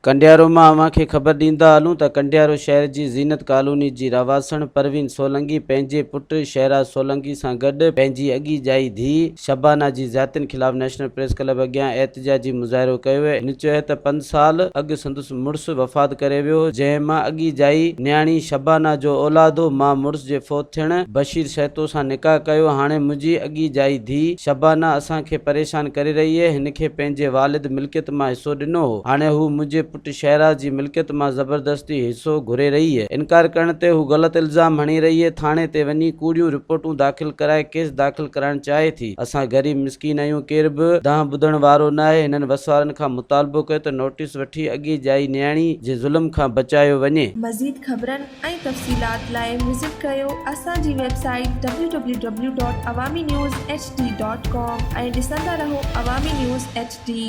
ڪنڊيارو مان اوهان کي خبر ڏيندا هلون ته ڪنڊيارو شهر جي زينت ڪالوني جي رهواسڻ پروين سولنگي پنهنجي پٽ شهراز سولنگي سان گڏ پنهنجي اڳي ڄائي ڌيء شبانه جي زيادتين خلاف نيشنل پريس ڪلب اڳيان احتجاجي مظاهرو ڪيو ويو. هن چيو ته پنج سال اڳ سندس مڙس وفات ڪري ويو هو جنهن مان اڳي ڄائي نياڻي شبانه جو اولاد هو، مان مڙس جي فوت ٿيڻ بشير سهتو سان نڪاح ڪيو، هاڻي منهنجي اڳي ڄائي ڌيء شبانه اسان کي پريشان ڪري رهي اهي، هن کي پنهنجي والد ملڪيت مان حصو ڏنو هو، هاڻي هو منهنجي پٽ شهراز جي ملڪيت مان زبردستي حصو گهري رهي اهي، انڪار ڪرڻ تي هو غلط الزام هڻي رهي اهي، ٿاڻي تي وڃي ڪوڙيون رپورٽون داخل ڪرائي ڪيس داخل ڪرائڻ چاهي ٿي، اسان غريب مسڪين آهيون ڪير به دانهن ٻڌڻ وارو ناهي، هنن وسوارن کان مطالبو ڪيو ته نوٽيس وٺي اڳي ڄائي نياڻي جي ظلم کان بچايو وڃي. مزيد خبرن ۽ تفصيلات لاء وزٽ ڪريو اسان جي website W W W dot Awami news H D dot com ۽ ڏسندا رهو عوامي نيوز ايڇ ڊي.